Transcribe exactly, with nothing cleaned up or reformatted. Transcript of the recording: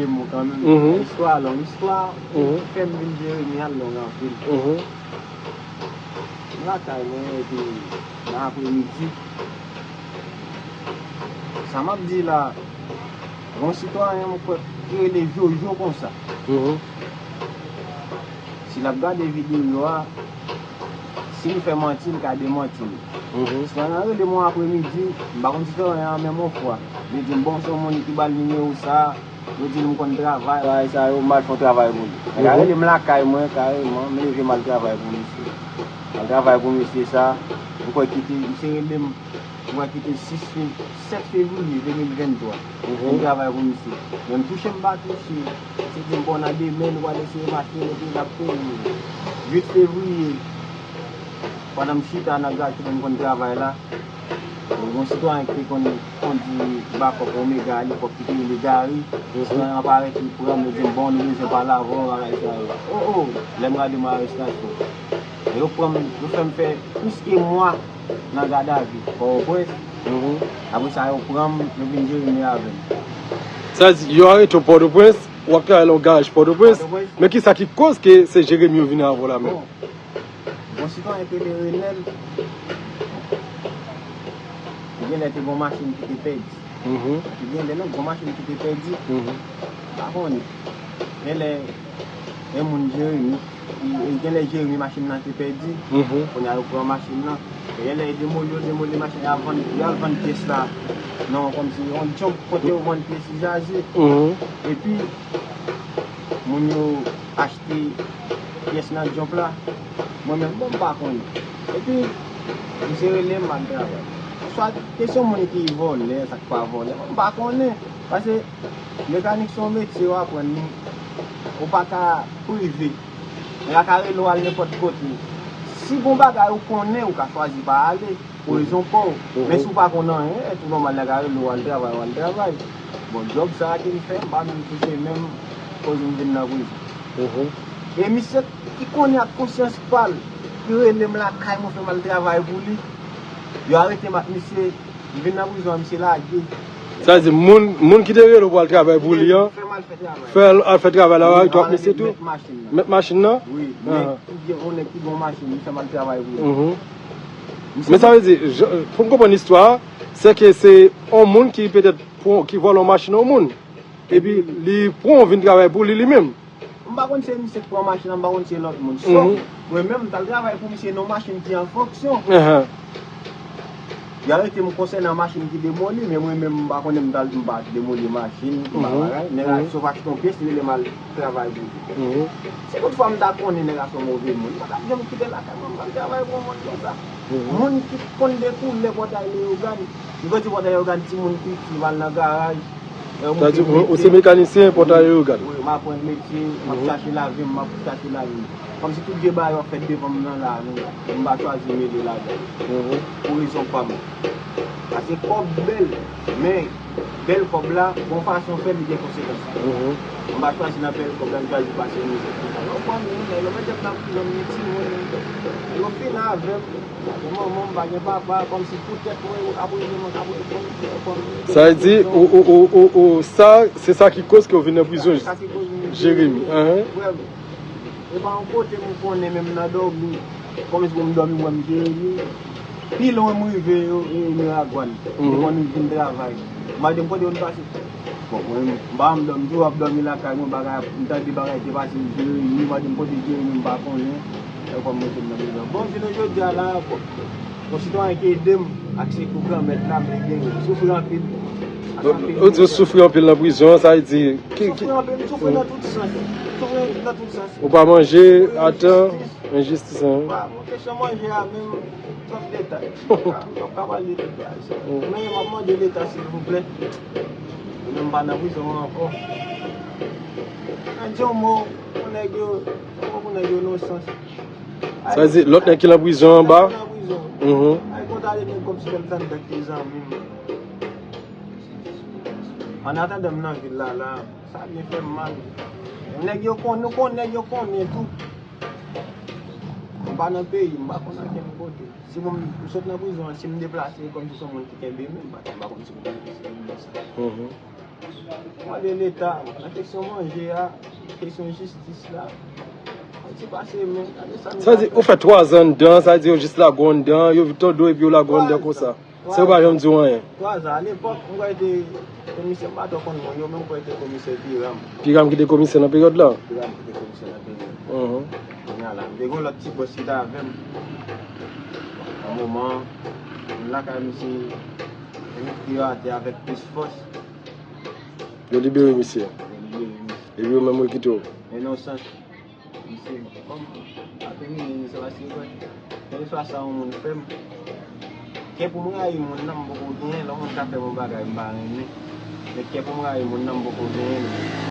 Mo kanmenm. Mhm. Istwa a long, istwa Mhm. fè m vin Jeremi a long anpil. Mhm. M lakay mwen, epi nan apremidi, sa m ap di la, yon sitwayen mwen kwè ki rele Jojo konsa. Mhm. Si l ap gade videyo a, si m fè manti, l ka demanti m. Mhm. Sitwayen an rele mwen apremidi, m pa konn sitwayen an menm yon fwa. Li di m, bon, se yon moun ki ba l nimewo sa, yo di l m konn travay, bagay sa yo, m al fè yon travay pou li. Nèg la Mhm. rele m lakay mwen, kareman, m leve m al travay pou misye. M al travay pou misye sa, m kwè kite, misye rele m, m kwè kite sis fe-, sèt fevriye de mil venntwa. Mhm. M travay pou misye. Men m touche m pa touche. Misye di m, bon, nan demen, nou pral eseye mache, epi n ap peye. Uit fevriye, pandan m chita nan garaje kote m konn travay la, yon sitwayen ki te konn kondi bakòp Omega alepòk ki te rele Gary, sitwayen an parèt, li pran m, li di m, bon, nou bezwen pale avè w, bagay sa yo. O, o, lè m gade m arestasyon. Yo pran m, yo fè m fè plis ke mwa nan gadavi, Pòtoprens. Mhm. Apre sa, yo pran m, yo vin Jeremi avè m. Sa di, yo arete w Pòtoprens, w ap travay nan yon garaj Pòtoprens, Pòtoprens. Men kisa ki koz ke se Jeremi yo vin avè w la menm? Bon, bon sitwayen ki rele Renel, ki genlè te gon machin ki te pèdi. Mhm. Ki genlè non, gon machin ki te pèdi. Mhm. Pa konnen. Genlè, gen moun Jeremi, e, e genlè Jeremi machin nan te pèdi. Mhm. Kounye a yo pran machin nan. E genlè yo demoli, yo demoli machin nan, y al vann, y al vann pyès la. Non, kòmsi yon jump kote yo vann pyès izaje. Mhm. Epi, moun yo achte pyès nan jump la. Mwen menm, bon, m pa konnen. Epi, misye rele m, m al travay. Swa kesyon moun ki vòlè, sa k pa vòlè, mwen m pa konnen. Paske mekanik se yon metye yo aprann nou. Ou pa ka prive. Nèg la ka rele w al nenpòt kote. Si gon bagay ou konnen, ou ka chwazi pa ale. Pou rezon pa w. Mhm. Men si w pa konn anyen, e tou nòmal nèg la rele w al travay, w al travay. Bon, djòb sa a ke m fè, m pa menm touche menm koz m vin nan prizon. Mhm. E misye ki konnen ak konsyans pa l, ki rele m lakay mwen fè m al travay pou li, yo arete m ak misye, m vin nan prizon an, misye lage. Sa vle di, moun, moun ki te rele w pou al travay pou li an, fè m al fè travay. Fè al, al fè travay la, wi, ou ak misye tou? Mèt machin nan. Mèt machin nan? Wi, men ki gen, yon nèg ki gen yon machin, li fè m al travay pou li. Mhm. Men sa vle di, jan, pou m konprann istwa a, se ke se yon moun ki petèt pran, ki vòlè yon machin yon moun. Epi li pran w vin travay pou li, li menm. M pa konn si se misye k pran machin nan, m pa konn si se lòt moun. Sòf mwen menm, m t al travay pou misye nan yon machin ki an fonksyon. Yo arete m konsènan machin ki demoli, men mwen menm, m pa konnen m t al, m pa demoli machin, m pa bagay. Nèg la sòf achte yon pyès, li rele m al travay pou li. Si toutfwa m ta konnen nèg la se yon move moun, m pa t ap janm kite lakay mwen, m al travay pou yon moun konsa. Moun ki konn de koulè pòtay Leyogàn, m konn di pòtay Leyogàn, timoun piti, m al nan garaj. Sa vle di, ou, ou se mekanisyen pòtay Leyogàn? Wi, m aprann metye, m ap chache lavi m, m ap chache lavi m. Kòmsi tout vye bagay yo ap fèt devan m nan la, nou, m pa chwazi mele ladan l. Pou rezon pa m. Paske kòb bèl, men bèl kòb la, gon fason fè li gen konsekans. M pa chwazi nan bèl kòb la, m chwazi pase mizè. Yo pran m, yo mete m nan prizon, m gen timoun, yo fin avè m. Sa gen manman m, pa gen papa, kòmsi poutèt mwen, yo ka poze mwen, ka poze mwen, yo pran m. Sa vle di, ou, ou, ou, ou, ou, sa, se sa ki koz ke w vin nan prizon, Jeremi. Frè m, e pa yon kote m konnen, menm nan dòmi, kòmsi pou m dòmi, m wè m Jeremi. Pi lwen m rive, yo, yo, Miragwàn. Yo konn vin travay. M pa di m kote yo pase. Bon, mwen, m pa janm dòmi, toujou ap dòmi lakay mwen, bagay, m tande bagay te pase Jeremi, m pa di m kote Jeremi, m pa konnen. E kòm mwen te nan prizon. Bon, jounen jodi a la, bon, yon sitwayen ki ede m ak sekou Granmèt la, m genyen. M soufri anpil. Ou di w soufri anpil nan prizon, sa vle di, ki, ki, soufri anpil, m soufri nan tout sans. Soufri nan tout sans. Ou pa manje a tan, enjistis, hein? Bon, kesyon manje a menm, twòp detay. M p ap ka pale de tout bagay sa. Men m ap mande Leta, silvouplè, pou m pa nan prizon an ankò. Mwen di yon mo pou nèg yo, yon mo pou nèg yo inosans. Sa vle di, lòt nèg ki nan prizon anba? Nèg ki nan prizon. Mhm. Ay, konn tande nèg kòmsi lè m tann tank ki zanmi m. Annatandan m nan vil la, la, sa byen fè m mal. Nèg yo konn, nou konn, nèg yo konnen tou. M pa nan peyi, m pa konn ankenn kote. Si mwen, m sot nan prizon an, si m deplase, kòmsi se yon moun ki kenbe men, m pa, m pa konn si m konn sa. Mhm. Mande Leta, nan kesyon manje a, kesyon jistis la, Ayiti pase men, gade sa nou Sa di, ou fè twa zan anndan, sa di yo jis lage w anndan, yo vin tande w epi yo lage w anndan konsa. Se yo pa janm di w anyen. Twa zan, alepòk, mwen kwè te komisè, m pa twò konn moun yo, men mwen kwè te komisè Piram. Piram ki te komisè nan peryòd la. Piram ki te komisè nan peryòd. Mhm. Kounye a la, m te gen yon lòt ti bòs ki te avè m. Nan moman, moun lakay misye, yo met pye yo atè avèk plis fòs. Yo libere misye. Yo libere misye. Epi yo menm yo kite w. Inosans. Misye, kòm, ap elimine misye paske kwè. Kèlkeswa sa yon moun fè m, kè pou m rayi moun nan, m poko genyen. Lè yon moun ka fè m yon bagay, m pa renmen. Men kè pou m rayi moun nan, m poko genyen.